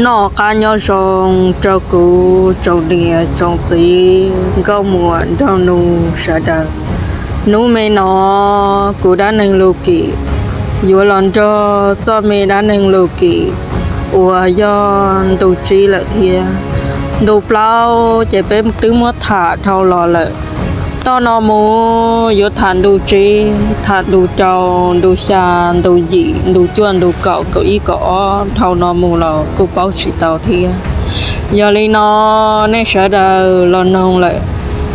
Noj qab nyob zoo rau kuv tsoom niam tsoom txiv nkauj muam nraug nus sawv daws. Hnub me no kuv dab neeg Lus Kim yuav los nrog txoj me dab neeg Lus Kim uas yog ntu tsib lawm thiab. Ntu plaub ces peb twb muab tham dhau los lawm. Tom no mus yuav tham ntu tsib, tham ntu rau, ntu xya, ntu yim, ntu cuaj, ntu kaum, kaum ib, kaum ob, dhau no mus los kuj paub tsis tau thiab. Yog li no nej sawv daws los noog lawm,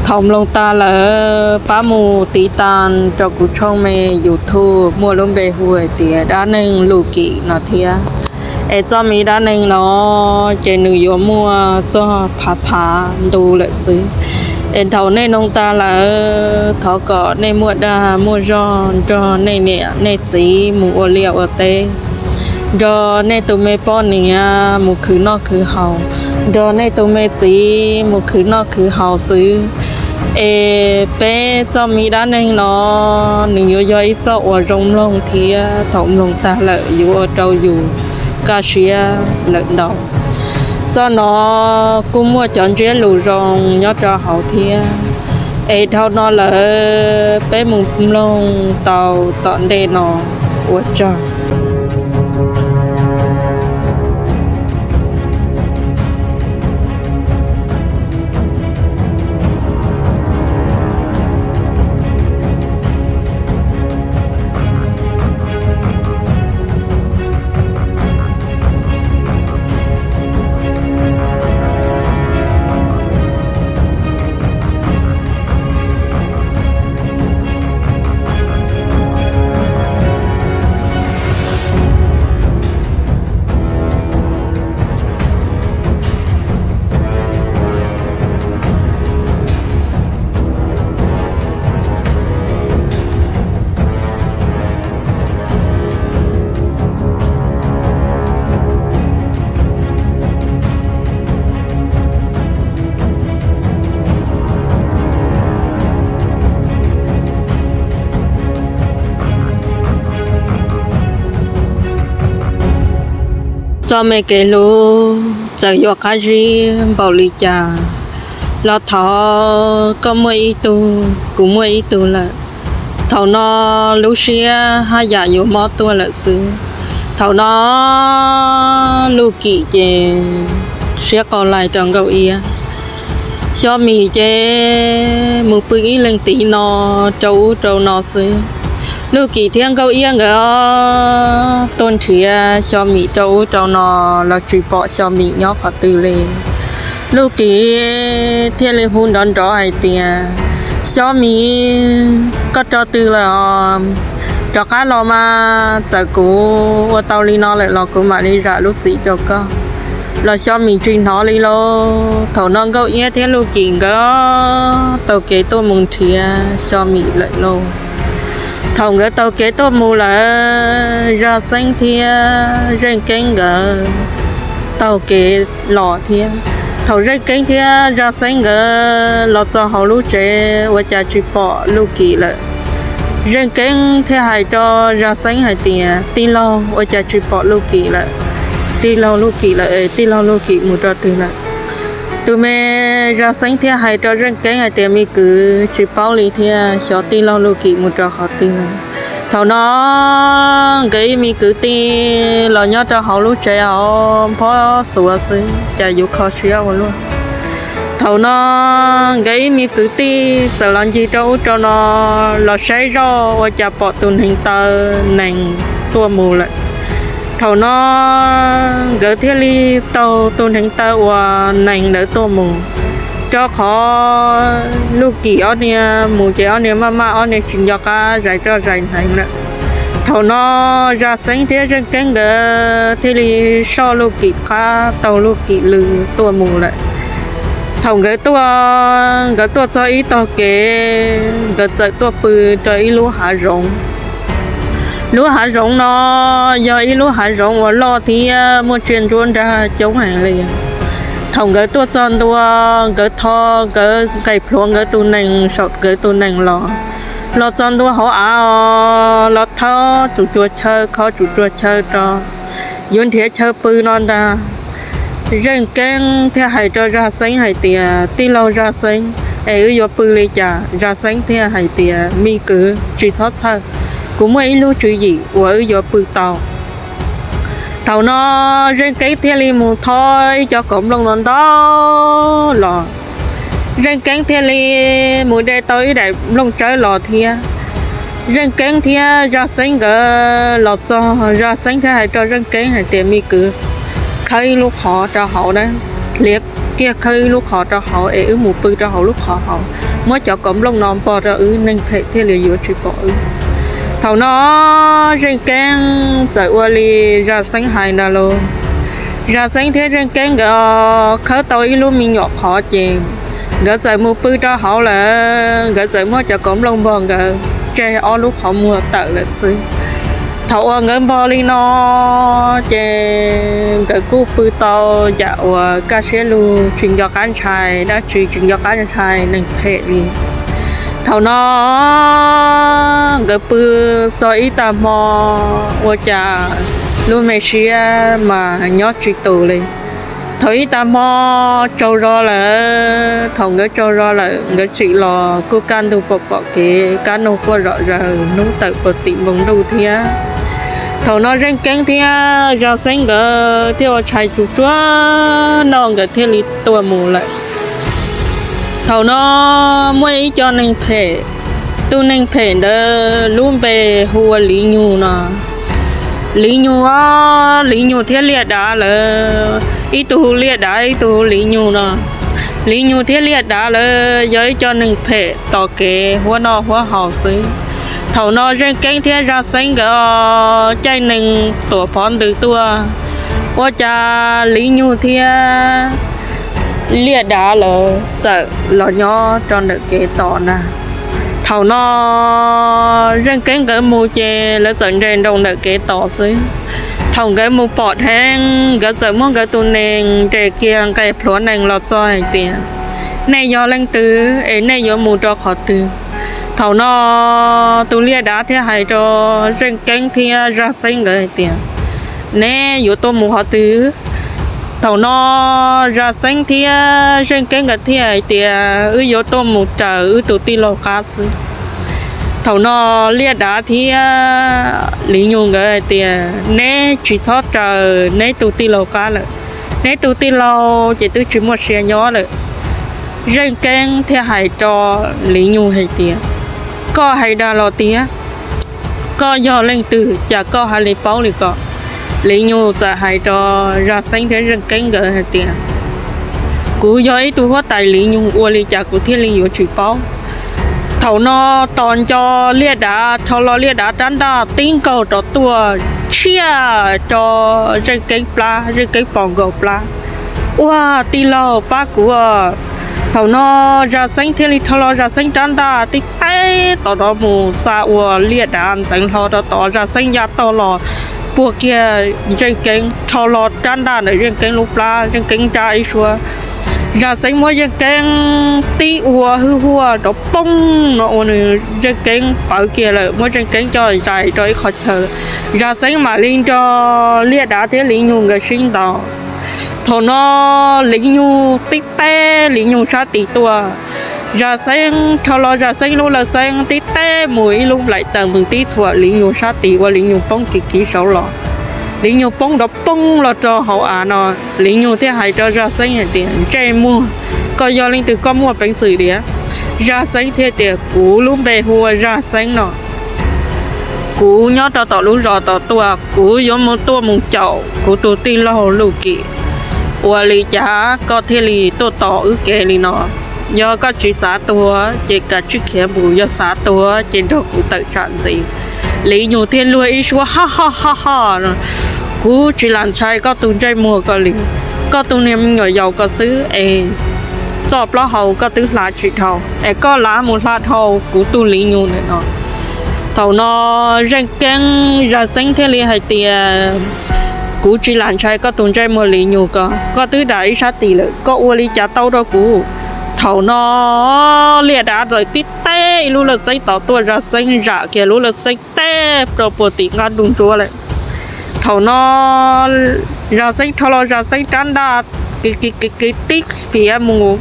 thaum mloog tag lawm pab mus tiv tas rau kuv tshooj me YouTube muaj lub npe hu hais tias Dab Neeg Lus Kim no thiab. Es txoj me dab neeg no ces nws yuav muaj txog phav phav ntu lawm xwb. Es thaum nej noog tag lawm thov kom nej muaj dag muaj zog nrog nej niam nej txiv mus ua liaj ua teb, nrog nej tus me poj niam mus khwv noj khwv haus, nrog nej tus me txiv mus khwv noj khwv haus xwb. Es peb txoj me dab neeg no nws yuav yog ib txoj uas zoo mloog thiab thaum mloog tag lawm yuav ua rau yus kaj siab lawm ntau. Txoj no kuj muaj cov ntsiab lus zoo nyob rau hauv thiab. Es dhau no lawm peb mus mloog tau tom ntej no. Ua tsaug. Txoj me kev hlub txawm yuav qab zib npaum li cas los thov koj muaj ib tug, kuv muaj ib tug lawm. Thaum no lub siab haj yam yuav mob tuaj lawm xwb. Thaum no Lus Kim ces siab qau lais rau Nkauj Iab. Xyo Mim ces mus pw ib leeg tid no rau ub rau no xwb. Lus Kim thiab Nkauj Iab nkawd tuaj nrhiav Xyo Mim rau ub rau no los tsis pom Xyo Mim nyob qhov twg li. Lus Kim thiaj li hu nrov nrov hais tias, Xyo Mim, koj rau twg lawm os? Rov qab los mas, txawm kuv ua tau li no lawm los kuv mam li zam lub txim rau koj. Los Xyo Mim tsis hnov li lauj. Thaum no Nkauj Iab thiab Lus Kim nkawd taug kev tuaj mus nrhiav Xyo Mim lawm lauj. Thaum nkawd taug kev tuaj mus lawm, Zaj Xeeb thiab Zeej Keeb nkawd taug kev los thiab. Thaum Zeej Keeb thiab Zaj Xeeb nkawd los txog hauv lub tsev ua cas tsis pom Lus Kim lawm. Zeej Keeb thiaj hais rau Zaj Xeeb hais tias, Tij laug, ua cas tsis pom Lus Kim lawm? Tij laug Lus Kim lawm, tij laug Lus Kim mus rau twg lawm? Tus me Zaj Xeeb thiaj hais rau Zeej Keeb hais tias, Me kwv, tsis paub li thiab, xyov tij laug Lus Kim mus rau qhov twg lawm. Thaum no nkawd ib me kwv tij los nyob rau hauv lub tsev hauv nphob xuav xwb cas yuav kho siab ua luaj. Thaum no nkawd ib me kwv tij txawm los ncig rau ub rau no los saib zoj ua cas pom tus neev taw nees tuaj mus lawm. Thaum no nkawd thiaj li taug tus neev taw uas nees ntawd tuaj mus, rau qhov Lus Kim ob niag mus ces ob niag maj maj, ob niag tsis nco qab zais roj zais nees lawm. Thaum no Zaj Xeeb thiab Zeej Keeb nkawd thiaj li soj Lus Kim qab taug Lus Kim lw tuaj mus lawm. Thaum nkawd tuaj, nkawd tuaj txog ib tog kev, nkawd txawm tuaj pw rau ib lub hav zoov. Lub hav zoov no yog ib lub hav zoov uas loj thiab muaj tsiaj ntsuab nrag coob heev li. Thaum nkawd tuaj txog ntua, nkawd tho, nkawd nqes plhuav nkawd tus nees saum nkawd tus nees los, los txog ntua hauv av os, los thov tsum tsuag chaw, khov tsum tsuag chaw rau, yuav nrhiav chaw pw no ntag. Zeej Keeb thiaj hais rau Zaj Xeeb hais tias, tij laug Zaj Xeeb, es wb yuav pw li cas? Zaj Xeeb thiaj hais tias, me kwv, tsis txhob txhawj, kuv muaj ib lub tswv yim uas wb yuav pw tau. Thaum no Zeej Keeb thiaj li mus thob ib co kaus nplooj no ntau los. Zeej Keeb thiaj li mus de tau ib daim nplooj tsawb los thiab. Zeej Keeb thiab Zaj Xeeb nkawd los txog, Zaj Xeeb thiaj hais rau Zeej Keeb hais tias, me kwv, khawb ib lub qhov rau hauv na, hliav kiag khawb ib lub qhov rau hauv es wb mus pw rau hauv lub qhov hauv, muab cov kaus nplooj no npog rau wb, neeg phem thiaj li yuav tsis pom wb. Thaum no Zeej Keeb txawm ua li Zaj Xeeb hais ntag lauj. Zaj Xeeb thiab Zeej Keeb nkawd khawb tau ib lub me nyuam qhov ces nkawd txawm mus pw rau hauv lawm, nkawd txawm muab cov kaus nplooj npog nkawd tseg ob lub qhov muag tawm lawm xwb. Thaum uas nkawd npog li no ces nkawd kuj pw tau yam uas kaj siab lug, tsis nco qab ntshai dab tsi, tsis nco qab ntshai neeg phem li. Thaum no nkawd pw txog ib tag hmo, ua cas lub me siab mas nyob tsis tus li. Thaum ib tag hmo tsaug zog lawm, thaum nkawd tsaug zog lawm nkawd tsim los kuj kaj ntug pom pom kev, kab noog quaj zom zaws, hnub tawm puag tim npoo ntuj thiab. Thaum no Zeej Keeb thiab Zaj Xeeb nkawd thiaj ua tshais tsuag tsuag noj nkawd thiaj li tuaj mus lawm. Thaum no muaj ib co neeg phem, tus neeg phem ntawd lub npe hu ua Liv Nyug no. Liv Nyug, Liv Nyug thiab Liaj Dav lawv, ib tug hu Liaj Dav ib tug hu Liv Nyug no. Liv Nyug thiab Liaj Dav lawv yog ib co neeg phem tos kev huab noj huab haus xwb. Thaum no Zeej Keeb thiab Zaj Xeeb nkawd caij nees tuam phov ntws tuaj, ua cas Liv Nyug thiab Liaj Dav lawv txawm los nyob rau ntawm kev tos na. Thaum no Zeej Keeb nkawd mus ces lawv txawm nres nroos ntawm kev tos xwb. Thaum nkawd mus pom dheev, nkawd txawm muab nkawd tus nees nres kiag nqes plhuav nees los txog hais tias, nej yog leej twg es nej yuav mus rau qhov twg? Thaum no tus Liaj Dav thiaj hais rau Zeej Keeb thiab Zaj Xeeb nkawd hais tias, neb yuav tuaj mus qhov twg? Thaum no Zaj Xeeb thiab Zeej Keeb nkawd thiaj hais tias, wb yuav tuaj mus raws wb tus tij laug qab xwb. Thaum no Liaj Dav thiab Liv Nyug nkawd hais tias, neb tsis txhob raws neb tus tij laug qab lawm, neb tus tij laug ces twb tsis muaj sia nyob lawm. Zeej Keeb thiaj hais rau Liv Nyug hais tias, koj hais dag los tiag, koj yog leej twg cas koj hais li paub li ko? Liv Nyug txawm hais rau Zaj Xeeb thiab Zeej Keeb nkawd hais tias, kuv yog ib tug huab tais Liv Nyug, ua li cas kuv thiaj li yuav tsis paub? Thaum no tos nco Liaj Dav rho los Liaj Dav rab ntaj tib nkaug rov tuaj tshiaj rau Zeej Keeb plab, Zeej Keeb pos nkaus plab. Ua, tij laug pab kuv. Thaum no Zaj Xeeb thiaj li rho los Zaj Xeeb rab ntaj tib teb tom no mus xa ua Liaj Dav ntxeev hlo rau tod, Zaj Xeeb ya tog los puag kiag Zeej Keeb, rho los rab ntaj ntawm Zeej Keeb lub plab, Zeej Keeb ntsab ib suab. Zaj Xeeb muab Zeej Keeb tib ua hwj huaj rov poob no ua nws Zeej Keeb pawv kiag lawm, muab Zeej Keeb coj zais rau ib qho chaw. Zaj Xeeb mam li nrog Liaj Dav thiab Liv Nyug nkawd sib ntaus. Thaum no Liv Nyug tib teb Liv Nyug sab tis tuaj. Zaj Xeeb rho los Zaj Xeeb lub lawj xeeb tib teb mus ib lub nplaim taws mus tib txhuam Liv Nyug sab tis ua Liv Nyug poob kiv kiv saud los. Liv Nyug poob nrov poob los rau hauv av no. Liv Nyug thiaj hais rau Zaj Xeeb hais tias, ntsej muag, koj yog leej twg, koj muaj peev xwm diam? Zaj Xeeb thiaj tias, kuv lub npe hu ua Zaj Xeeb no. Kuv nyob rau tom lub zos tom tuaj, kuv yuav mus tuaj mus caum kuv tus tij laug Luj Kim. Ua li cas koj thiaj li tuaj tos wb kev li no? Yog koj tsis xav tuag ces kav tsij khiav mus, yog xav tuag ces nrog kuv tawm tsam ntxiv. Liv Nyug thiaj luag ib suab, ho ho ho ho no, kuv tsis lam ntshai koj tus ntsej muag ko li. Koj tus niag me nyuam yaus ko xwb es txoj plaub hau koj twb hla tsis dhau es koj lav mus hla dhau kuv tus Liv Nyug ntawm no. Thaum no Zeej Keeb, Zaj Xeeb thiaj li hais tias, kuv tsis lam ntshai koj tus ntsej muag Liv Nyug ko, koj twb dam ib sab tis lawm, koj ua li cas tau rau kuv? Thaum no Liaj Dav txawm tib teb ib lub lawj xeeb tom tuaj, Zaj Xeeb zam kiag lub lawj xeeb teb rau puag tim nqaj ntuj ntsuab lawm. Thaum no Zaj Xeeb rho los Zaj Xeeb rab ntaj kev kev kev kev tib fiav mus,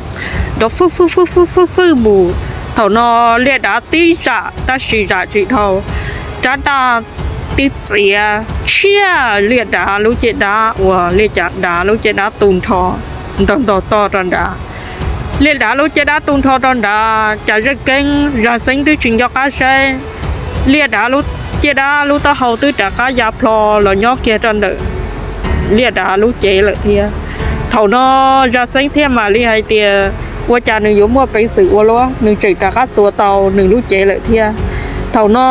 nrov fwj fwj fwj fwj fwj mus. Thaum no liaj dav tib zam tab sis zam tsis dhau, rab ntaj tib txiav tshiab liaj dav lub caj dab uas liaj dav lub caj dab tu nrho, ntog ntog toj rau nrad. Liaj dav lub caj dab tu nrho rau nrad, cas Zeej Keeb Zaj Xeeb twb tsis nco qab saib, liaj dav lub caj dab lub taub hau twb rov qab ya plho los nyob kiag rau ntawm liaj dav lub cev lawm thiab. Thaum no Zaj Xeeb thiaj mam li hais tias, ua cas nws yuav muaj peev xwm ua luaj, nws tseem rov qab txuas tau nws lub cev lawm thiab. Thaum no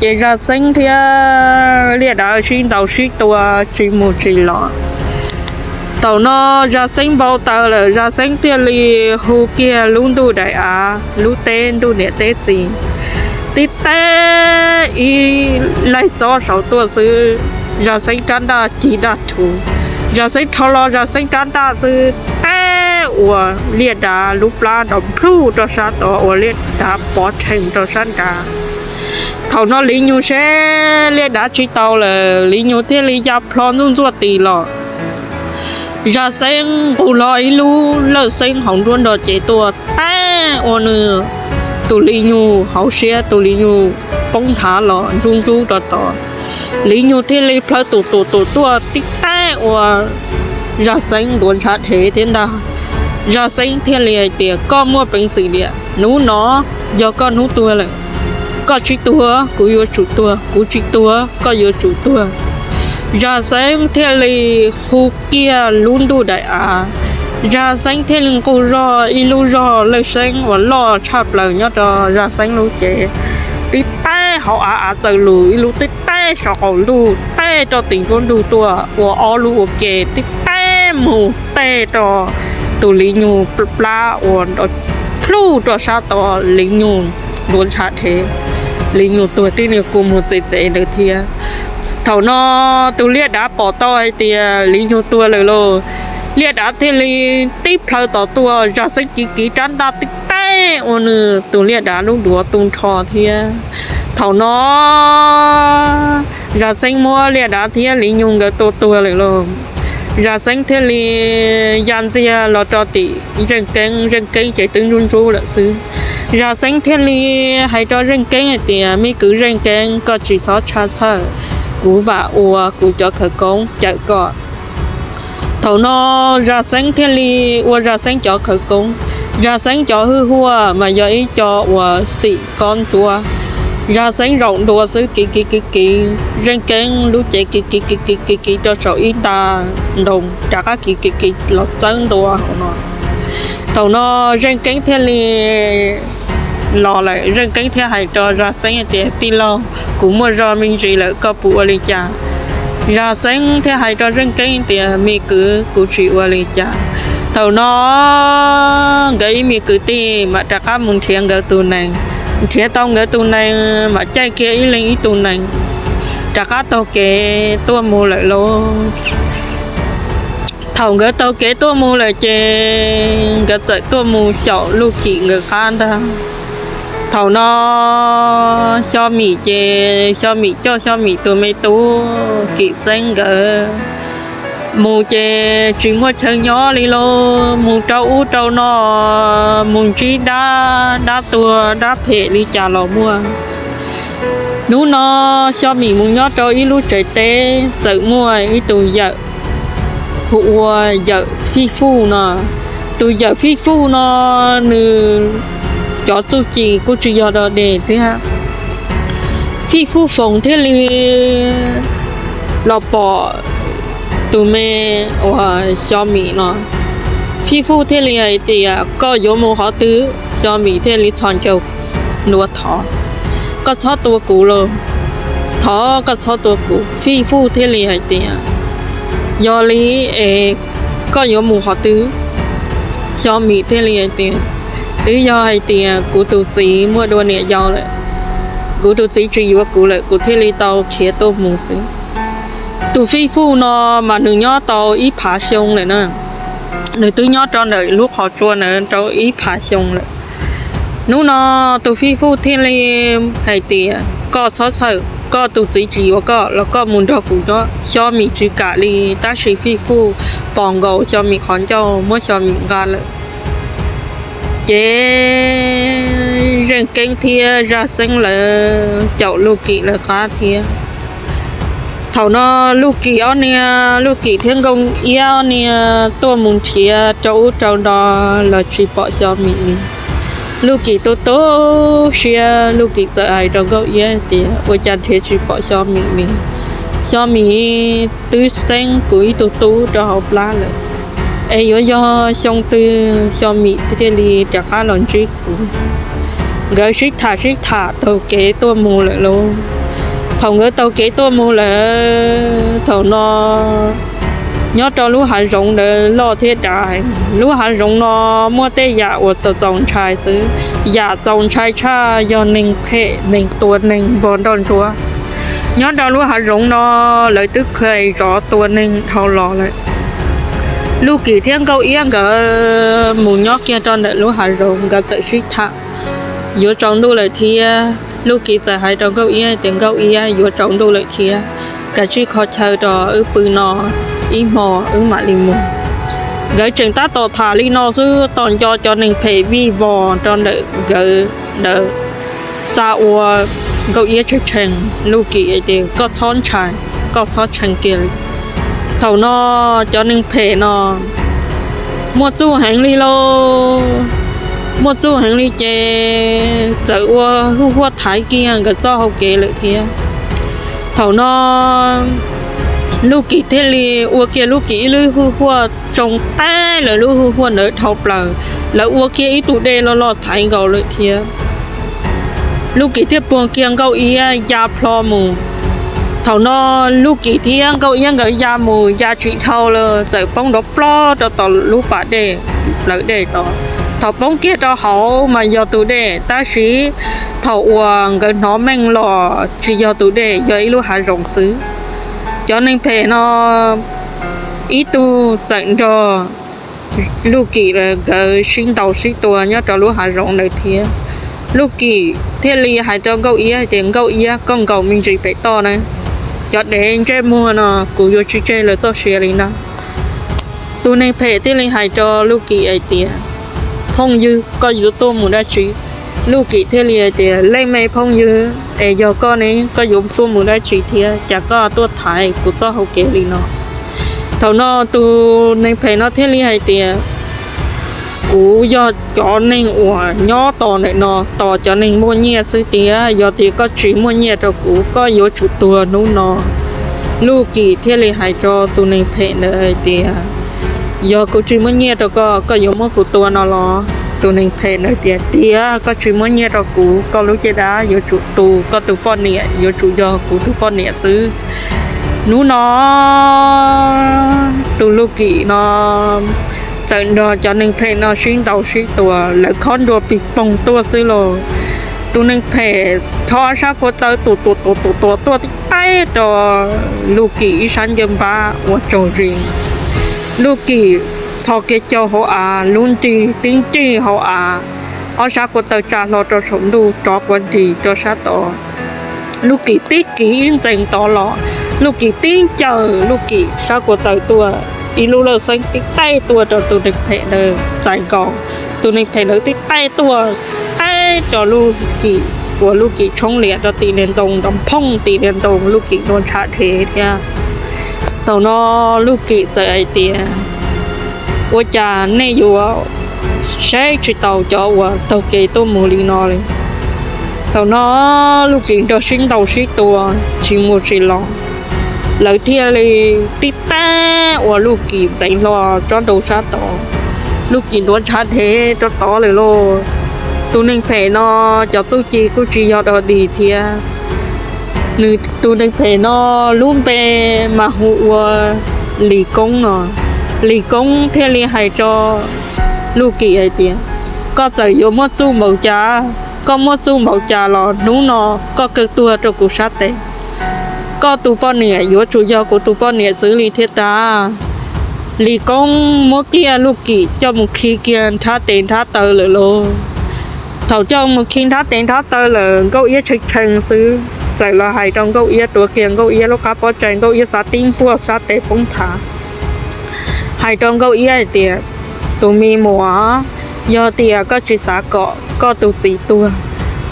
ces Zaj Xeeb thiab liaj dav sib ntaus sib tua tsis mus tsis los. Thaum no Zaj Xeeb npau taws lawm, Zaj Xeeb thiaj li hu kiag lub ntuj daim av, lub teb ntuj niam teb txiv, tib teb ib laig xob saud tuaj xwb, Zaj Xeeb rab ntaj cig daj rhuv. Zaj Xeeb rho los Zaj Xeeb rab ntaj xwb, teb uas liaj dav lub plab nrov nplhuj rau sab tod uas liaj dav pov rhees rau sab nrad. Thaum no Liv Nyug seb liaj dav tsis tau lawm, Liv Nyug thiaj li ya plho ntxuj ntxuaj tis los. Zaj Xeeb nqus hlo ib lub lawj xeeb hauv nruab nrog cev tuaj, teb ua nws tus Liv Nyug hauv siab, tus Liv Nyug poob nthav los ntsub ntsub rau tod. Liv Nyug thiaj li plhaw tus tus tus tuaj tib teb ua Zaj Xeeb ntuav ntshav dhev thiab ntag. Zaj Xeeb thiaj li hais tias, koj muaj peev xwm tias hnub no yog koj hnub tuag lawm, koj tsis tuag kuv yuav tsum tuag, kuv tsis tuag koj yuav tsum tuag. Zaj Xeeb thiaj li hu kiag lub ntuj daim av, Zaj Xeeb thiaj li nqus zog ib lub zog lawj xeeb uas loj tshaj plaws nyob rau Zaj Xeeb lub cev, tib teb hauv av, av txawm lug ib lub tib teb saum qaum ntuj, teb rau tim nruab ntug tuaj ua ob lub ua ke, tib teb mus teb rau tus Liv Nyug plab uas nrov plhuj rau sab tod, Liv Nyug ntuav ntshav dhev, Liv Nyug tuag tib niag kua muag txev txev ntawd thiab. Thaum no tus liaj dav pom tau hais tias Liv Nyug tuag lawm lauj, liaj dav thiaj li tib plhaw tom tuaj, Zaj Xeeb kiv kiv rab ntaj tib teb ua nws tus liaj dav lub duav tu nrho thiab. Thaum no Zaj Xeeb muab liaj dav thiab Liv Nyug nkawd tua tuag lawm lauj, Zaj Xeeb thiaj li ya ntxiag los rau tim Zeej Keeb, Zeej Keeb ces twb ntsub ntsub lawm xwb. Zaj Xeeb thiaj li hais rau Zeej Keeb hais tias, me kwv Zeej Keeb, koj tsis txhob tshaj txhawj, kuv vam ua kuv cov khawv koob cawm koj. Thaum no Zaj Xeeb thiaj li ua Zaj Xeeb cov khawv koob, Zaj Xeeb cov hwj huaj mas yog ib co uas xim kob ntsuab. Zaj Xeeb zaum ntua xwb kiv kiv kiv kiv Zeej Keeb lub cev kiv kiv kiv kiv kiv kiv rau saum ib nta ntoo, rov qab kiv kiv kiv los txawb ntua hauv no. Thaum no Zeej Keeb thiaj li los lawm, Zeej Keeb thiaj hais rau Zaj Xeeb hais tias, tij laug, kuv muaj zog me ntsis lawm, koj puas ua li cas? Zaj Xeeb thiaj hais rau Zeej Keeb tias, me kwv, kuv tsis ua li cas. Thaum no nkawd ib me kwv tij mam rov qab mus nrhiav nkawd tus nees, nrhiav tau nkawd tus nees mam caij kiag ib leeg ib tug nees rov qab taug kev tuaj mus lawm lauj. Thaum nkawd taug kev tuaj mus lawm ces nkawd txawm tuaj mus caum Luj Kim nkawd qab ntag. Thaum no Xyo Mim ces Xyo Mim coj Xyo Mim tus me tub Kim Xeeb nkawd mus ces tsis muaj chaw nyob li lauj, mus rau ub rau no, mus ntsib dab, dab tuag dab phem li cas los muaj. Hnub no Xyo Mim mus nyob rau ib lub tsev teb, txawm muaj ib tug yawm hu ua yawm Fij Fuj no. Tus yawm Fij Fuj no nws cov txuj ci kuj tsis yog dog dig thiab. Fij Fuj Foom thiaj li los pom tus me uas Xyo Mim no. Fij Fuj thiaj li hais tias, koj yuav mus qhov twg? Xyo Mim thiaj li txhos caug ntua thov, koj txhob tua kuv lauj, thov koj txhob tua kuv. Fij Fuj thiaj li hais tias, yog li es koj yuav mus qhov twg? Xyo Mim thiaj li hais tias, twb yog hais tias kuv tus txiv muaj dua niam yau lawm, kuv tus txiv tsis yuav kuv lawm, kuv thiaj li tau khiav tuaj mus xwb. Tus Fij Fuj no mas nws nyob tau ib phav xyoo lawm na, nws twb nyob rau ntawm lub qhov tsua na rau ib phav xyoo lawm. Hnub no tus Fij Fuj thiaj li hais tias, koj txhob txhawj, koj tus txiv tsis yuav koj los koj mus nrog kuv nyob. Xyo Mim tsis kam li, tab sis Fij Fuj pom nkaus Xyo Mim qhov ncauj muab Xyo Mim nqa lawm. Ces Zeej Keeb thiab Zaj Xeeb lawv caum Luj Kim lawv qab thiab. Thaum no Luj Kim ob niag, Luj Kim thiab Nkauj Iab ob niag tuaj mus nrhiav rau ub rau no los tsis pom Xyo Mim li. Luj Kim tu tu siab, Luj Kim txawm hais rau Nkauj Iab tias, ua cas nrhiav tsis pom Xyo Mim li? Xyo Mim twb xeeb kuv ib tug tub rau hauv plab lawm, es yuav yog xyoo twg Xyo Mim thiaj li rov qab los ntsib kuv? Nkawd sib tham sib tham taug kev tuaj mus lawm lauj. Thaum nkawd taug kev tuaj mus lawm, thaum no nyob rau lub hav zoov ntawd loj thiab dav. Lub hav zoov no muaj tej yam uas txaus txaus ntshai xwb. Yam txaus ntshai tshaj yog neeg phem, neeg tua neeg npog nroj ntsuab. Nyob rau lub hav zoov no, lawv twb kheev zov tua neeg dhau los lawm. Luj Kim thiab Nkauj Iab nkawd mus nyob kiag rau ntawm lub hav zoov, nkawd txawm sib tham. Yuav tsaus ntuj lawm thiab, Luj Kim txawm hais rau Nkauj Iab tias, Nkauj Iab, yuav tsaus ntuj lawm thiab, kav tsij kho chaw rau wb pw no ib hmo wb mam li mus. Nkawd tseem tab tom tham li no xwb, tos nco cov neeg phem vij vos rau ntawm nkawd ntawd xa ua Nkauj Iab tshee tshee. Luj Kim tias, koj txhob ntshai, koj txhob tshee kiag li. Thaum no cov neeg phem no muaj txuj heev li lauj, muaj txuj heev li ces txawm ua huj huaj thaiv kiag nkawd txoj hau kev lawm thiab. Thaum no Luj Kim thiaj li ua kiag Luj Kim ib lub huj huaj tsoo tag, lawv lub huj huaj ntawd dhau plaws, lawv ua kiag ib tug dej loj loj thaiv nkaus lawm thiab. Luj Kim thiaj puag kiag Nkauj Iab ya plho mus. Thaum no Luj Kim thiab Nkauj Iab nkawd ya mus ya tsis dhau los txawm poob nrov plob rau tom lub pas dej, plawv dej tod. Thaum poob kiag rau hauv mas yog tus dej, tab sis thaum uas nkawd hnov meej los tsis yog tus dej, yog ib lub hav zoov xwb. Cov neeg phem no ib tug txawm nrog Luj Kim nkawd sib ntaus sib tua nyob rau lub hav zoov ntawd thiab. Luj Kim thiaj li hais rau Nkauj Iab tias, Nkauj Iab, koj nkaum me ntsis pem toj na, cov dev ntsej muag no kuv yuav tsis tseg lawv txoj sia li na. Tus neeg phem thiaj li hais rau Luj Kim hais tias, phooj ywg, koj yuav tuaj mus dab tsi? Luj Kim thiaj li hais tias, leej me phooj ywg, es yog koj ne, koj yuav tuaj mus dab tsi thiab? Cas koj tuaj thaiv kuv txoj hau kev li no? Thaum no tus neeg phem no thiaj li hais tias, kuv yog cov neeg uas nyob tos ntawm no tos cov neeg muaj nyiaj xwb tiag, yog tias koj tsis muaj nyiaj rau kuv, koj yuav tsum tuag hnub no. Luj Kim thiaj li hais rau tus neeg phem ntawd hais tias, yog kuv tsis muaj nyiaj rau koj, koj yuav muab kuv tua no los? Tus neeg phem ntawd tias, tias koj tsis muab nyiaj rau kuv, koj lub caj dab yuav tsum tu, koj tus poj niam yuav tsum yog kuv tus poj niam xwb. Hnub no tus Luj Kim no txawm nrog cov neeg phem no sib ntaus sib tua, lawv khob nrua pis poog tuaj xwb los. Tus neeg phem rho sab ko taw tua tua tua tua tua tuaj tib taig rau Luj Kim ib sab ncaj npab ua tsaug zis. Luj Kim txhos kiag caug hauv av, lub nrig tib nrig hauv av, ob sab ko taw tsa hlo rau saum ntuj, rov quas nris rau sab tod. Luj Kim tib kiv ib ntxees tod los, Luj Kim tib ncaws Luj Kim sab ko taw tuaj, ib lub lawj xeeb tib taig tuaj rau tus neeg phem ntawd txais nkaus. Tus neeg phem ntawd tib taig tuaj, taig rau Luj Kim, ua Luj Kim tshoob liam rau tim niag ntoo, nrov phooj tim niag ntoo, Luj Kim ntuav ntshav dhev thiab. Thaum no Luj Kim txawm hais tias, ua cas nej yuav saib tsis taus cov uas taug kev tuaj mus li no li? Thaum no Luj Kim nrog sib ntaus sib tua tsis mus tsis los, lawv thiaj li tib taig ua Luj Kim ntxeev hlo tsob ntoo sab tod. Luj Kim ntuav ntshav dhev rau tod lawm lauj. Tus neeg phem no cov txuj ci kuj tsis yog dog dig thiab. Nws tus neeg phem no lub npe mas hu ua Lis Koob no. Lis Koob thiaj li hais rau Luj Kim hais tias, koj txawm yuav muaj txuj npaum cas, koj muaj txuj npaum cas los hnub no koj kawg tuag rau kuv sab tes. Koj tus poj niam yuav tsum yog kuv tus poj niam xwb li thiaj tag. Lis Koob muab kiag Luj Kim coj mus khi kiag nrhab tes nrhab taw lawm lauj. Thaum coj mus khi nrhab tes nrhab taw lawm, Nkauj Iab tshee tshee xwb. txawm los hais rau Nkauj Iab, tuav kiag Nkauj Iab lub qab pob tsaig, Nkauj Iab xav tib npuaj sab tes poob thav, hais rau Nkauj Iab hais tias, tus me muam, yog tias koj tsis xav kom koj tus txiv tuag,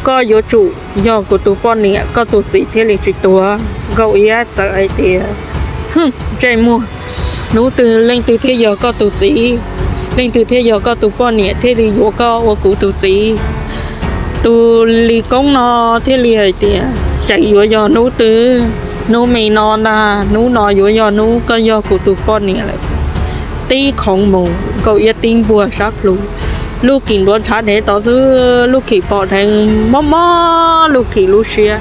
koj yuav tsum yog kuv tus poj niam, koj tus txiv thiaj li tsis tuag. Nkauj Iab txawm hais tias, hwj, ntsej muag, hnub twg leej twg thiaj yog koj tus txiv, leej twg thiaj yog koj tus poj niam thiaj li yuav koj ua kuv tus txiv? Tus Lis Koob no thiaj li hais tias, tseem yuav yog hnub twg? Hnub me no ntag, hnub no yuav yog hnub koj yog kuv tus poj niam lawm. Tib khoov mus Nkauj Iab tib npuaj sab plhu, Lub Kim ntuav ntshav dhev tod xwb, Lub Kim pom dheev mob mob Lub Kim lub siab.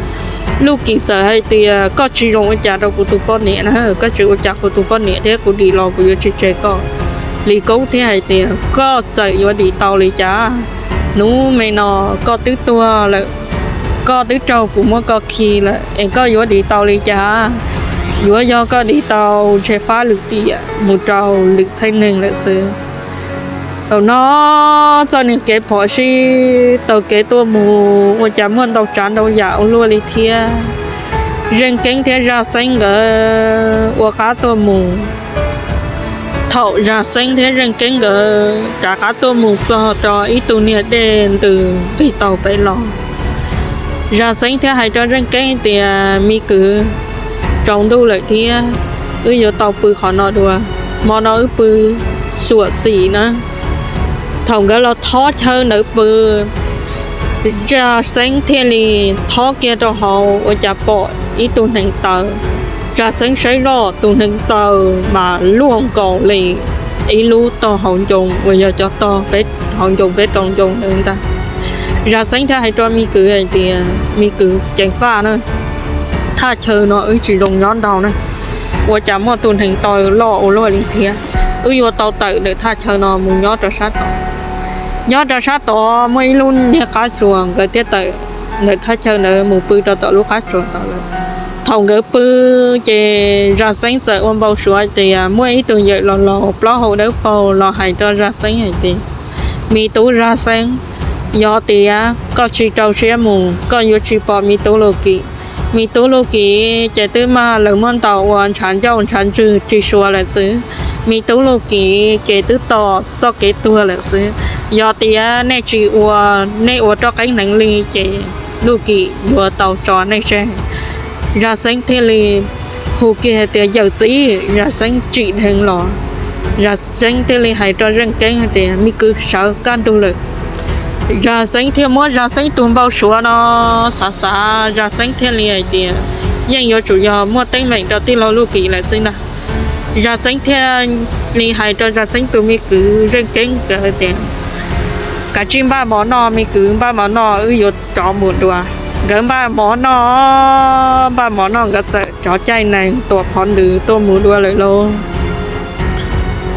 Lub Kim txawm hais tias, koj tsis zoo ua cas rau kuv tus poj niam na, koj tsis ua cas kuv tus poj niam thiab, kuv dim los kuv yuav tsis tseg koj. Lis Koob thiaj hais tias, koj txawm yuav dim tau li cas? Hnub me no koj twb tuag lawm, koj twb raug kuv muab koj khi lawm es koj yuav dim tau li cas? Yuav yog koj dim tau ntshe fab lwm tiam mus rau lwm txheej neeg lawm xwb. Thaum no txoj niag kev phom sij taug kev tuaj mus ua cas muaj ntau tsav ntau yam ua luaj li thiab. Zeej Keeb thiab Zaj Xeeb nkawd ua qab tuaj mus. Thaum Zaj Xeeb thiab Zeej Keeb nkawd rov qab tuaj mus txog rau ib tug niag dej ntws nqis taug pem los, Zaj Xeeb thiaj hais rau Zeej Keeb tias, me kwv, tsaus ntuj lawm thiab, wb yuav tau pw qhov no dua, hmo no wb pw xyuam xim na. Thaum nkawd los thob chaw ntawd pw, Zaj Xeeb thiaj li thob kiag rau hauv ua cas pom ib tug hneev taw. Zaj Xeeb saib zoj tus hneev taw mas luaj nkaus li ib lub tog hauv ncoo uas yog cov tog peb hauv ncoo peb rau ncoo ntawd ntag. Zaj Xeeb thiaj hais rau me kwv hais tias, me kwv ceev faj na, thaj chaw no wb tsis zoo nyob ntau na, ua cas muaj tus hneev taw loj ua luaj li thiab. Wb yuav tau tawm ntawm thaj chaw no mus nyob rau sab tod. Nyob rau sab tod muaj ib lub niag qab tsuas, nkawd thiaj tawm ntawm thaj chaw ntawd mus pw rau tom lub qab tsuas tod lawm. Thaum nkawd pw ces Zaj Xeeb txawm ua npau suav tias muaj ib tug yawm laus laus plaub hau dawb paug los hais rau Zaj Xeeb hais tias, me tub Zaj Xeeb, yog tias koj tsis rau siab mus koj yuav tsis pom me tub Lus Kim. Me tub Lus Kim ces twb mag lawv muab ntaus ua ntshav ncauj ntshav ntswg tsis suav lawm xwb. Me tub Lus Kim ces twb tos txoj kev tuag lawm xwb. Yog tias nej tsis ua, nej ua roj qeeb hneev li ces Lus Kim yuav tau tso nej tseg. Zaj Xeeb thiaj li hu kiag tias, yawm txiv. Zaj Xeeb tsim dheev los, Zaj Xeeb thiaj li hais rau Zeej Keeb hais tias, me kwv, sawv kaj ntug lawm. Zaj Xeeb thiaj muab Zaj Xeeb tus npau suav no xav xav, Zaj Xeeb thiaj li hais tias, yeej yuav tsum yog muaj teeb meem rau tij laug Lus Kim lawm xwb ntag. Zaj Xeeb thiaj li hais rau Zaj Xeeb tus me kwv Zeej Keeb tias, kav tsij npaj mov noj me kwv, npaj mov noj wb yuav rov mus dua. Nkawd npaj mov noj, npaj mov noj nkawd txawm rov caij nees tuam phov ntws tuaj mus dua lawm lauj.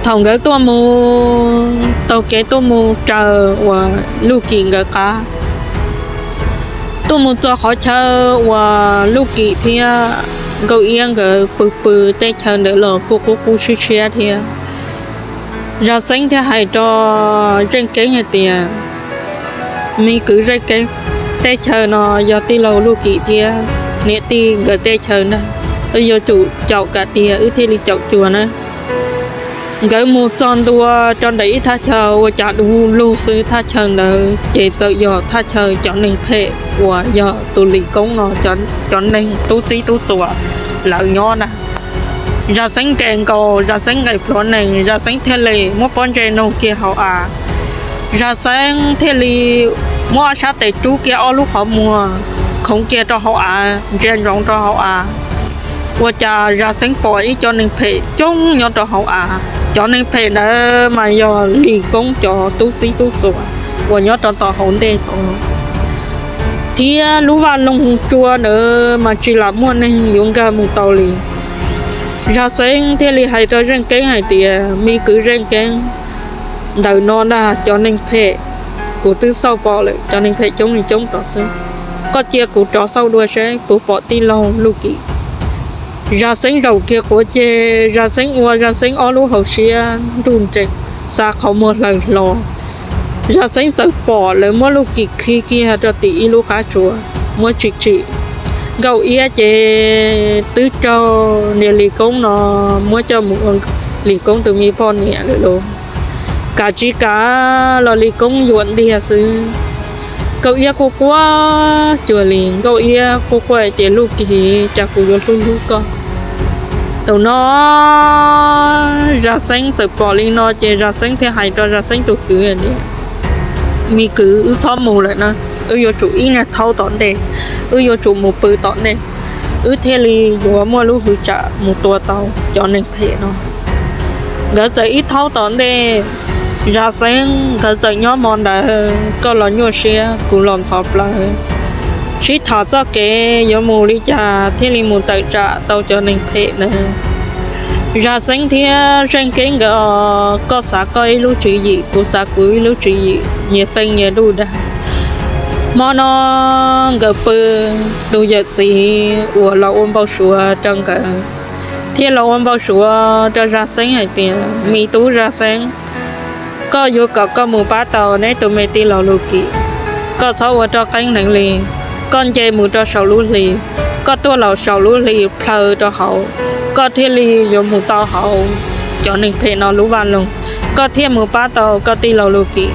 Thaum nkawd tuaj mus taug kev tuaj mus raws uas Lus Kim nkawd qab, tuaj mus txog qhov chaw uas Lus Kim thiab Nkauj Iab nkawd pw pw, teb chaw ntawd los kuj qub qub siab siab thiab. Zaj Xeeb thiaj hais rau Zeej Keeb hais tias, me kwv Zeej Keeb, teb chaw no yog tij laug Lus Kim thiab niam tij nkawd teb chaw ntag, wb yuav tsum caum kom tiag wb thiaj li caum cuag na. Nkawd mus txog ntua rau ntawm ib thaj chaw ua cas du lug xwb, thaj chaw ntawd ces txawm yog thaj chaw cov neeg phem uas yog tus Lis Koob no cov neeg tub txib tub txuas lawv nyob na. Zaj Xeeb nres nkaus, Zaj Xeeb nqes plhuav nees, Zaj Xeeb thiaj li muab pob ntseg nug kiag hauv av. Zaj Xeeb thiaj li muab sab tes rub kiag ob lub qhov muag khoov kiag rau hauv av, ntsia ntsoov rau hauv av. Ua cas Zaj Xeeb pom ib co neeg phem coob nyob rau hauv av. Cov neeg phem ntawd mas yog Lis Koob cov tub txib tub txuas uas nyob rau tom hauv ntej tod, thiab lub vaj loog tsua ntawd mas tsis lam muaj neeg yuav nkag mus tau li. Zaj Xeeb thiaj li hais rau Zeej Keeb hais tias, me kwv Zeej Keeb, ntawm no ntag cov neeg phem, kuv twb xauj pom lawm, cov neeg phem coob li coob tod xwb. Koj cia kuv rov xauj dua seb puas pom tij laug Lus Kim. Zaj Xeeb zaum kiag quav ceg, Zaj Xeeb ua Zaj Xeeb ob lub hauv siab nruj nreem, xa qhov muag hlaws hlo. Zaj Xeeb txawm pom lawv muab Lus Kim khi kiag rau tim ib lub qab tsuas, muab tsim tsim. Nkauj Iab ces twb raug niag Lis Koob no muab coj mus ua Lis Koob tus me poj niam lawm lauj. Kav tsis kav los Lis Koob yuam ntiag xwb. Nkauj Iab quaj quaj cuag li, Nkauj Iab quaj quaj tias, Luj Kis, cas kuv yuav hlub hlub koj? Thaum no Zaj Xeeb txawm pom li no ces Zaj Xeeb thiaj hais rau Zaj Xeeb tus kwv tias, Me kwv, wb txhob mus lawm na, wb yuav tsum ib nyuag thaub tom ntej, wb yuav tsum mus pw tom ntej, wb thiaj li yuav muaj lub hwv tsam mus tua tau cov neeg phem no. Nkawd txawm ib thaub tom ntej, Zaj Xeeb nkawd txawm nyob hmo ntawd, koj los nyuaj siab kuv los ntxhov plawv, sib tham txoj kev yuav mus li cas thiaj li mus tawm tsam tau cov neeg phem na. Zaj Xeeb thiab Zeej Keeb nkawd, koj xav koj ib lub tswv yim, kuv xav kuv ib lub tswv yim, nyias feej nyias duj dag. Hmo no nkawd pw, tus yawm txiv uas los ua npau suav rau nkawd thiaj los ua npau suav rau Zaj Xeeb hais tias, Me tub Zaj Xeeb, koj yuav kom koj mus pab tau neb tus me tij laug Luj Kis, koj txhob ua roj qeeb hneev li. Koj nce mus rau saum lub hli, koj tuaj los saum lub hli plhaw rau hauv, koj thiaj li yuav mus tau hauv cov neeg phem no lub vaj loog, koj thiaj mus pab tau koj tij laug Luj Kis.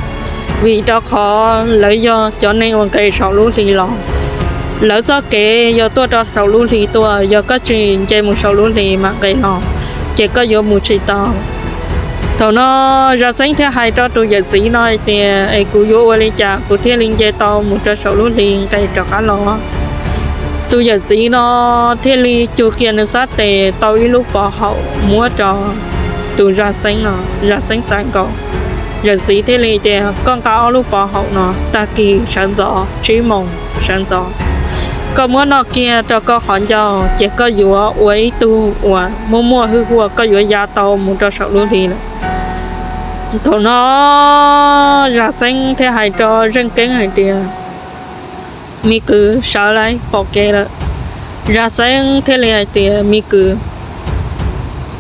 Vim rau qhov lawv yog cov neeg uas nqes saum lub hli los, lawv txoj kev yog tuaj rau saum lub hli tuaj, yog koj tsis nce mus saum lub hli mam nqes los, ces koj yuav mus tsis tau. Thaum no Zaj Xeeb thiaj hais rau tus yawm txiv no hais tias, Es kuv yuav ua li cas kuv thiaj li nce tau mus rau saum lub hli nqes rov qab los? Tus yawm txiv no thiaj li cuag kiag nws sab tes tau ib lub pov haum muab rau tus Zaj Xeeb no, Zaj Xeeb txais nkaus. Yawm txiv thiaj li tias, Koj nqa ob lub pov haum no, tag kis sawv ntxov, tsib moos sawv ntxov, koj muab noj kiag rau koj qhov ncauj, ces koj yuav ua ib tug uas muaj muaj hwj huam, koj yuav ya tau mus rau saum lub hli lawm. Thaum no Zaj Xeeb thiaj hais rau Zeej Keeb hais tias, Me kwv, sawv lawm, pom kev lawm. Zaj Xeeb thiaj li hais tias, Me kwv,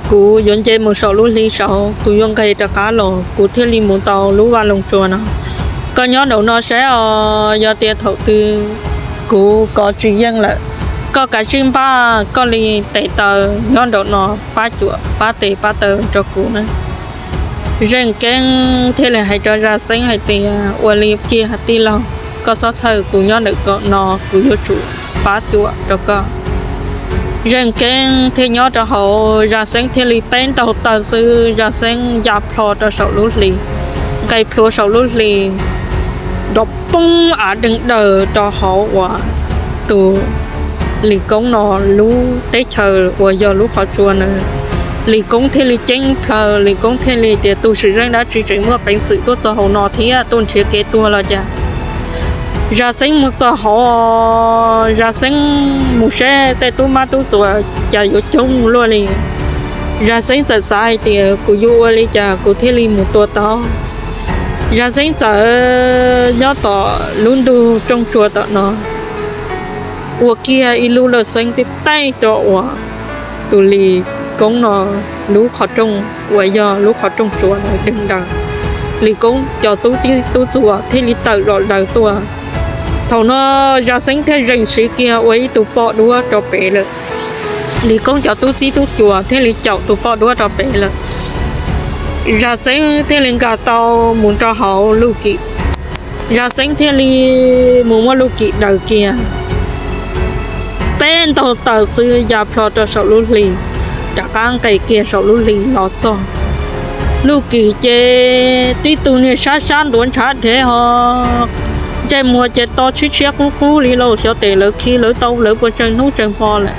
kuv yuav nce mus saum lub hli saud, kuv yuav nqes rov qab los, kuv thiaj li mus tau lub vaj loog tsua no. Koj nyob nraum no saib os, yog tias thaum twg kuv kov tsis yeej lawm, koj kav tsij npaj koj li tes taw nyob nraum no pab cuam pab tes pab taw rau kuv na. Zeej Keeb thiaj li hais rau Zaj Xeeb hais tias, Ua li kiag tij laug, koj txhob txhawj, kuv nyob ntawm no kuv yuav tsum pab cuam rau koj. Zeej Keeb thiaj nyob rau hauv, Zaj Xeeb thiaj li peb ntaug taw xwb, Zaj Xeeb ya plho rau saum lub hli, nqes plhuav saum lub hli, nrov poob av deeg daws rau hauv uas tus Lis Koob no lub teb chaws uas yog lub qhov tsua na. Lis Koob thiaj li ceeb plhaw, Lis Koob thiaj li tias, Tus sim zeej dab tsi tseem muaj peev xwm tuaj txog hauv no thiab tuaj nrhiav kev tuag los cas? Zaj Xeeb mus txog hauv, Zaj Xeeb mus saib tej tub mab tub txuas cas yuav coob luaj li. Zaj Xeeb txawm xav hais tias, Kuv yuav ua li cas kuv thiaj li mus tua tau? Zaj Xeeb txawm nyob tom lub ntug rooj tsua tom no, ua kiag ib lub lawj xeeb tib taij rau uas tus Lis Koob no lub qhov rooj uas yog lub qhov rooj tsua deeg daws. Lis Koob cov tub tib tub txuas thiaj li tawm zom zaws tuaj. Thaum no Zaj Xeeb thiaj zeem siv kiag ua ib tug poj duab rau pem lawm. Lis Koob cov tub txib tub txuas thiaj li caum tus poj duab rau pem lawm. Zaj Xeeb thiaj li nkag tau mus rau hauv Luj Kim. Zaj Xeeb thiaj li mus muab Luj Kim daws kiag, peb ntaug taw xwb ya plho rau saum lub hli, rov qab nqes kiag saum lub hli los txog. Luj Kim ces tib tug niag sab sab ntuav ntshav dhev ho ntsej muag ces to tshiab tshiab qub qub li lauj, xyov tes lawv khi lawv tau lawv puas tsawg hnub tsawg hmo lawm.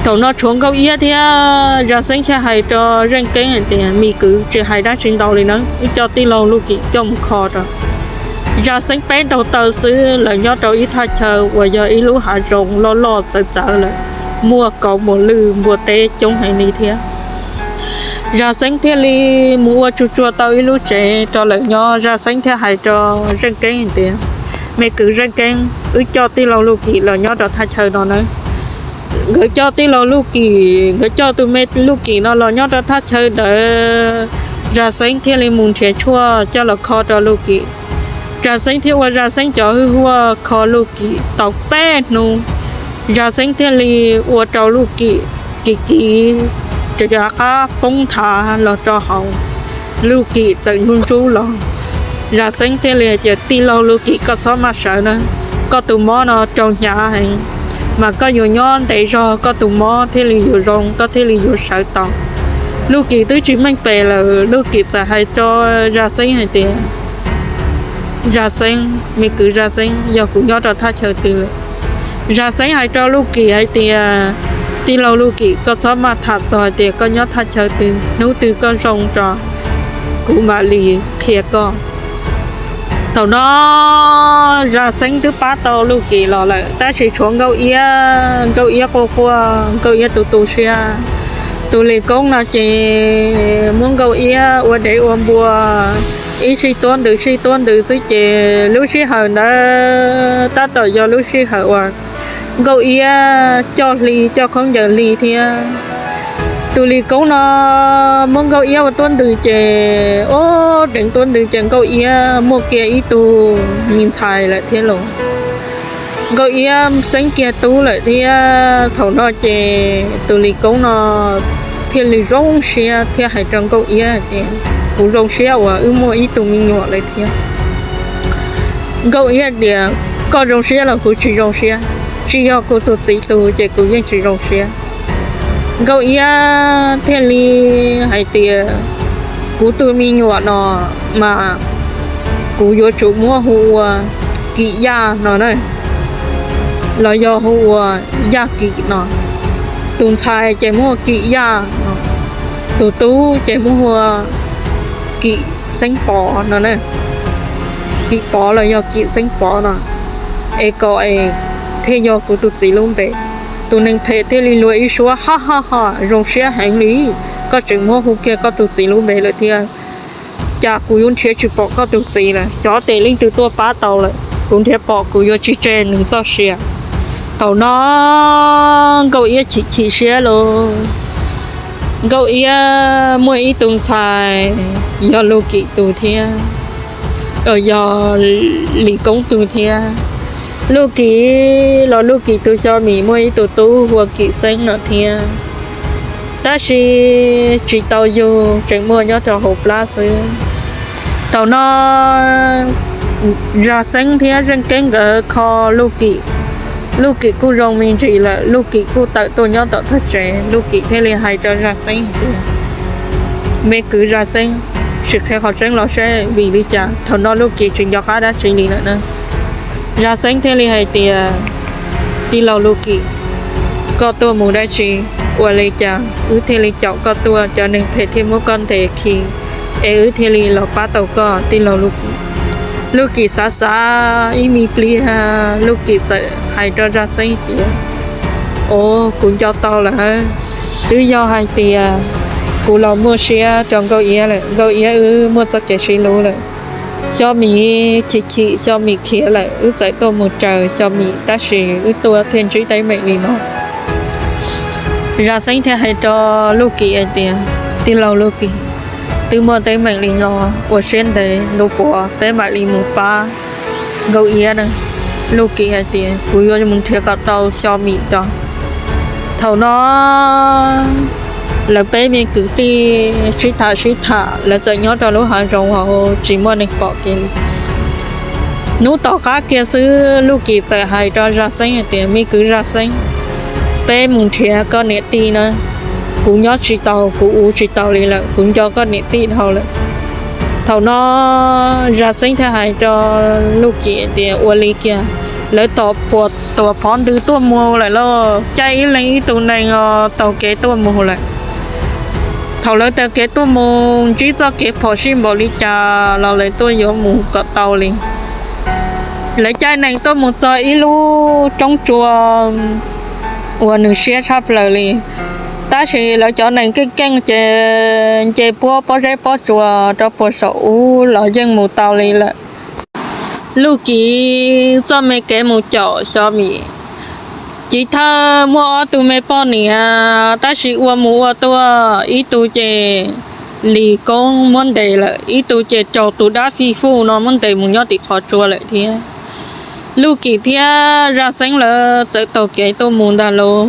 Thaum no tshuav Nkauj Iab thiab Zaj Xeeb thiaj hais rau Zeej Keeb hais tias, Me kwv, tsis hais dab tsi ntau li nawb, wb coj tij laug Luj Kim coj mus kho rau. Zaj Xeeb peb ntaug taw xwb, lawv nyob rau ib thaj chaw uas yog ib lub hav zoov loj loj txawv txawv lawm, muaj kauv muas lwj npua teb coob heev li thiab. Zaj Xeeb thiaj li mus ua tsuag tsuag tau ib lub tsev rau lawv nyob, Zaj Xeeb thiaj hais rau Zeej Keeb hais tias, Me kwv Zeej Keeb, wb coj tij laug Luj Kim los nyob rau thaj chaw no nawb. Nkawd coj tij laug Luj Kim, nkawd coj tus me Luj Kim no los nyob rau thaj chaw ntawd, Zaj Xeeb thiaj li mus nrhiav tshuaj coj los kho rau Luj Kim. Zaj Xeeb thiab ua Zaj Xeeb cov hwj huaj kho Luj Kim tau peb hnub, Zaj Xeeb thiaj li ua rau Luj Kim kiv kiv rov qab poob nthav los rau hauv. Luj Kim txawm ntsub ntsub los, Zaj Xeeb thiaj li hais tias, Tij laug Luj Kim, koj txhob maj sawv na, koj tus mob no raug hnyav heev, mas koj yuav nyob ntev zog koj tus mob thiaj li yuav zoo, koj thiaj li yuav sawv tau. Luj Kim twb tsis meej pem lawm, Luj Kim txawm hais rau Zaj Xeeb hais tias, Zaj Xeeb, me kwv Zaj Xeeb, yog kuv nyob rau thaj chaw twg lawm? Zaj Xeeb hais rau Luj Kim hais tias, Tij laug Luj Kim, koj txhob maj tham txog hais tias koj nyob thaj chaw twg, hnub twg koj zoo rau kuv mam li qhia koj. Thaum no Zaj Xeeb twb pab tau Luj Kim los lawm, tab sis tshuav Nkauj Iab, Nkauj Iab quaj quaj, Nkauj Iab tu tu siab. Tus Lis Koob no ces muab Nkauj Iab ua dev ua npua, ib sij tuab ntws sij tuab ntws xwb ces lub sij hawm ntawd tab tom yog lub sij hawm uas Nkauj Iab coj hli, coj khaub ncaws hli thiab. Tus Lis Koob no muab Nkauj Iab ua tuab ntws ces, o, deev tuab ntws ces Nkauj Iab muaj kiag ib tug me ntxhais lawm thiab los. Nkauj Iab xeeb kiag tub lawm thiab. Thaum no ces tus Lis Koob no thiaj li zoo siab thiab hais rau Nkauj Iab hais tias, Kuv zoo siab uas wb muaj ib tug me nyuam lawm thiab. Nkauj Iab tias, Koj zoo siab los kuv tsis zoo siab, tsis yog kuv tus txiv tus ces kuv yeej tsis zoo siab. Nkauj Iab thiaj li hais tias, Kuv tus me nyuam no mas kuv yuav tsum muab hu ua Kim Yaj no na, los yog hu ua Yaj Kim no. Tus ntxhais ces muab hu ua Kim Yaj no, tus tub ces muab hu ua Kim Xeeb Pov no na, Kim Pov los yog Kim Xeeb Pov no, es kom es thiaj yog kuv tus txiv lub npe. Tus neeg phem thiaj li luag ib suab, Ha ha ha, zoo siab heev li, koj tseem muab hu kiag koj tus txiv lub npe lawm thiab. Cas kuv yuav nrhiav tsis pom koj tus txiv lawm, xyov tes leej twg tuaj pab tau lawm, kuv nrhiav pom kuv yuav tsis tseg nws txoj sia. Thaum no Nkauj Iab chim chim siab lauj. Nkauj Iab muaj ib tug ntxhais yog Luj Kim tus thiab, yog Lis Koob tus thiab. Luj Kim los Luj Kim tus Xyo Mim muaj ib tug tub hu ua Kim Xeeb no thiab, tab sis tsis tau yug, tseem muaj nyob rau hauv plab xwb. Thaum no Zaj Xeeb thiab Zeej Keeb nkawd kho Luj Kim, Luj Kim kuj zoo me ntsis lawm, Luj Kim kuj tawm tuaj nyob tom thaj tsev. Luj Kim thiaj li hais rau Zaj Xeeb hais tias, Me kwv Zaj Xeeb, sim qhia qhov tseeb los seb vim li cas thaum no Luj Kim tsis nco qab dab tsi li lawm na. Zaj Xeeb thiaj li hais tias, Tij laug Luj Kim, koj tuaj mus dab tsi? Ua li cas wb thiaj li caum koj tuaj, cov neeg phem thiaj muab koj ntes khi, es wb thiaj li los pab tau koj, tij laug Luj Kim? Luj Kim xav xav ib me pliag, Luj Kim txawm hais rau Zaj Xeeb tias, Os, kuv nco tau lawm. Twb yog hais tias kuv los muaj siab rau Nkauj Iab lawm, Nkauj Iab wb muaj txoj kev sib hlub lawm. Xyo Mim chim chim, Xyo Mim khiav lawm, wb txawm tuaj mus raws Xyo Mim, tab sis wb tuaj thiaj ntsib teeb meem li no. Zaj Xeeb thiaj hais rau Luj Kim hais tias, Tij laug Luj Kim, twb muaj teeb meem li no, ua siab ntev, ntu puav peb mam li mus pab Nkauj Iab na. Luj Kim hais tias, Kuv yuav mus nrhiav kom tau Xyo Mim rau. Thaum no lawv peb me kwv tij sib tham sib tham, lawv txawm nyob rau lub hav zoov hauv tsis muaj neeg pom kev li. Hnub tom qab kiag xwb, Luj Kim txawm hais rau Zaj Xeeb hais tias, Me kwv Zaj Xeeb, peb mus nrhiav koj niam tij na. Kuv nyob tsis tau, kuv ua tsis tau li lawm, kuv nco koj niam tij dhau lawm. Thaum no Zaj Xeeb thiaj hais rau Luj Kim tias, Ua li kiag, lawv tos puas tuam phov ntws tuaj mus lawm lauj, caij ib leeg ib tug neeg os taug kev tuaj mus lawm. Thaum lawv taug kev tuaj mus, ntsib txoj kev phom sij npaum li cas los lawv tuaj yuav mus kom tau li. Lawv caij neeg tuaj mus txog ib lub roob tsua uas nws siab tshaj plaws li, tab sis lawv cov neeg keej keej ces nce puab pob zeb pob tsuas rau puag saum ub los yeej mus tau li lawm. Luj Kim txoj me kev mus caum Xyo Mim, chiv thawj muaj ob tug me poj niam, tab sis ua mus ua tuaj ib tug ces Lis Koob muab ntes lawm, ib tug ces raug tus dab fij fuj no muab ntes mus nyob tim qhov tsua lawm thiab. Luj Kim thiab Zaj Xeeb lawv txawm taug kev tuaj mus ntag lauj.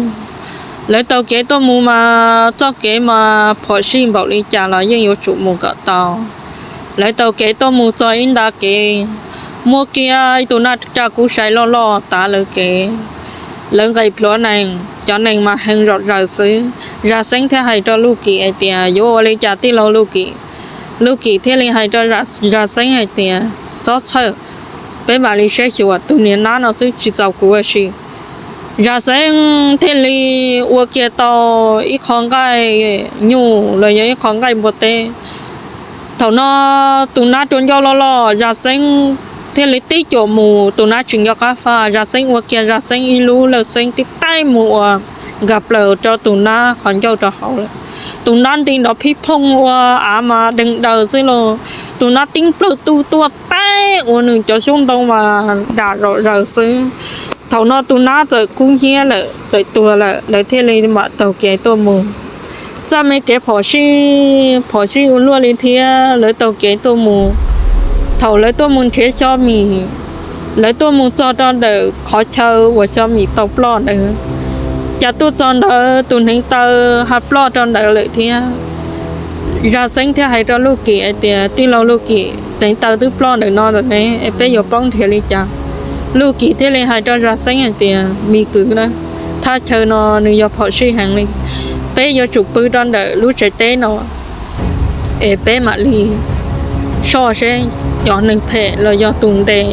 Lawv taug kev tuaj mus mas txoj kev mas phom sij npaum li cas los yeej yuav tsum mus kom tau. Lawv taug kev tuaj mus txog ib nta kev, muaj kiag ib tug nab raj kub sai loj loj tav lawv kev. Lawv nqis plhuav nees, cov nees mas heev zom zaws xwb. Zaj Xeeb thiaj hais rau Luj Kim hais tias, yuav ua li cas tij laug Luj Kim? Luj Kim thiaj li hais rau Zaj Xeeb hais tias, txhob txhawj, peb mam li saib xyuas, tus niag nab no xwb tsis txaus kuv ua si. Zaj Xeeb thiaj li ua kiag tau ib qho nqaij nyuj los yog ib qho nqaij npua teb. Thaum no tus nab rua ncauj loj loj, Zaj Xeeb thiaj li tib cuam mus, tus nab tsis nco qab faj, Zaj Xeeb ua kiag Zaj Xeeb ib lub lawj xeeb tib taij mus ua nkag plaws rau tus nab qhov ncauj rau hauv lawm. Tus nab nti nrov phij phooj ua av mas deeg daws xwb lauj. Tus nab tib plawg tuj tuaj taij ua nws cov xyoob ntoo mas dam zom zaws xwb. Thaum no tus nab txawm kub hnyiab lawm, txawm tuag lawm, lawv thiaj li mam taug kev tuaj mus. Txoj me kev phom sij, phom sij ua luaj li thiab, lawv taug kev tuaj mus. Thaum lawv tuaj mus nrhiav xyo mis, lawv tuaj mus txog rau ntawm qhov chaw uas xyo mis tau ploj ntawd, cas tuaj txog ntawd tus hneev taw ha ploj rau ntawd lawm thiab. Zaj Xeeb thiaj hais rau Luj Kim hais tias, tij laug Luj Kim, hneev taw twb ploj ntawm no lawm ne, es peb yuav paub nrhiav li cas? Luj Kim thiaj li hais rau Zaj Xeeb hais tias, me kwv na, thaj chaw no nws yog phom sij heev li, peb yuav tsum pw rau ntawm lub tsev teb no es peb mam li soj seb cov neeg phem los yog tus ntes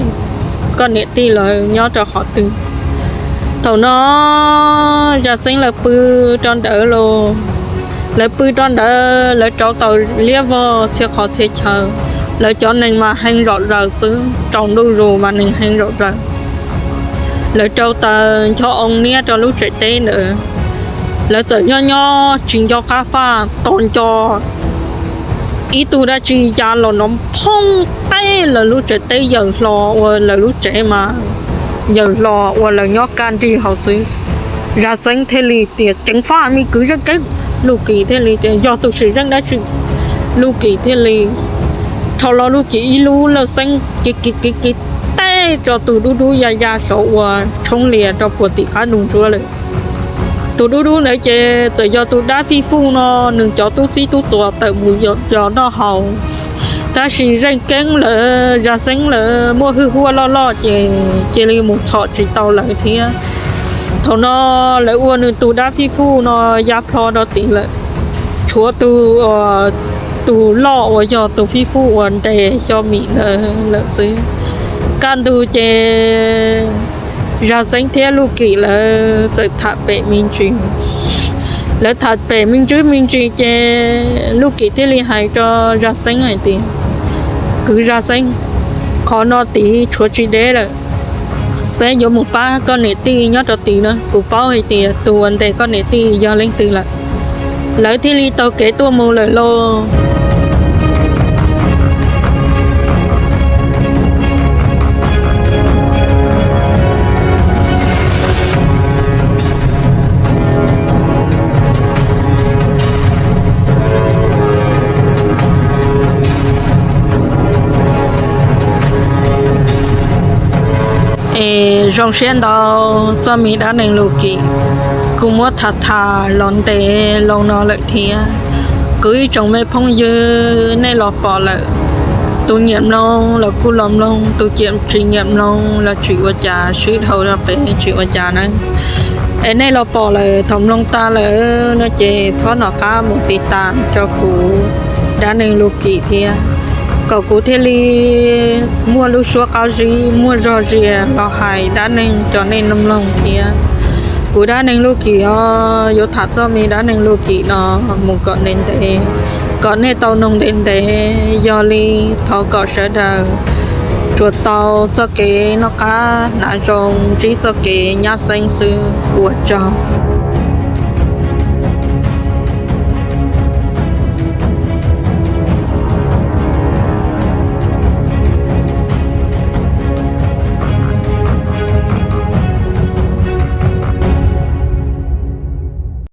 koj niam tij lawv nyob rau qhov twg. Thaum no Zaj Xeeb lawv pw rau ntawd los, lawv pw rau ntawd lawv rauv taws liab vog txhia qhov txhia chaw, lawv cov nees mas heev zom zaws xwb, tsaus ntuj zus mas nees heev zom zaws. Lawv rauv taws ncho oo niab rau lub tsev teb ntawd, lawv txawm nyob nyob tsis nco qab faj, tos nco ib tug dab tsi ya los nov phoob teb lawv lub tsev teb, yaws hlo ua lawv lub tsev mas yaws hlo ua lawv nyob kaj nrig hauv xwb. Zaj Xeeb thiaj li tias, ceev faj me kwv, zeej keeb. Luj Kim thiaj li tias, yog tus sim zeej dab tsi? Luj Kim thiaj li rho los Luj Kim ib lub lawj xeeb kiv kiv kiv kiv teb rau tus dub dub ya ya saud uas tshoob lias rau puag tim qab ntug ntsuab lawm. Tus dub dub ntawd ces txawm yog tus dab fij fuj no nws cov tub txib tub txuas tawm mus yos noj haus, tab sis zeej keeb lawm, Zaj Xeeb lawv muaj hwj huaj loj loj ces cia li mus txhom tsis tau lawv thiab. Thaum no lawv ua nws tus dab fij fuj no ya plho rau tid lawm, tshuav tus, tus loj uas yog tus fij fuj uas ntes xyo mim ntawd lawm xwb. Kaj ntug ces Zaj Xeeb thiab Luj Kim lawv txawm tham pem me ntsis. Lawv tham pem me ntsis me ntsis ces Luj Kim thiaj li hais rau Zaj Xeeb hais tias, kwv Zaj Xeeb, qhov no tid tshuav tsis deb lawm, peb yuav mus pab koj niam tij nyob rau tid na, kuv paub hais tias tus uas ntes koj niam tij yog leej twg lawm. Lawv thiaj li taug kev tuaj mus lawm lauj. Es zoo siab ntau, txoj me dab neeg Luj Kim kuj muab tham tham los ntev loo no lawm thiab. Kuv ib tsoom me phooj ywg nej los pom lawm, tus nyiam mloog los kuj los mloog, tus tsis nyiam mloog los tsis ua cas, swb dhau rau pem tsis ua cas na. Es nej los pom lawm, thaum mloog tas lawm no ces txhob nco qab mus tiv tas rau kuv dab neeg Luj Kim thiab, kom kuv thiaj li muaj lub suab qab zib, muaj zog zias los hais dab neeg rau nej mloog thiab. Kuv dab neeg Luj Kim os, yuav tham txoj me dab neeg Luj Kim no mus kom ntev ntev, kom nej tau mloog ntev ntev. Yog li thov kom sawv daws tsuas tau txoj kev noj qab hnav zoo, ntsib txoj kev nyab xeeb xwb, ua tsaug.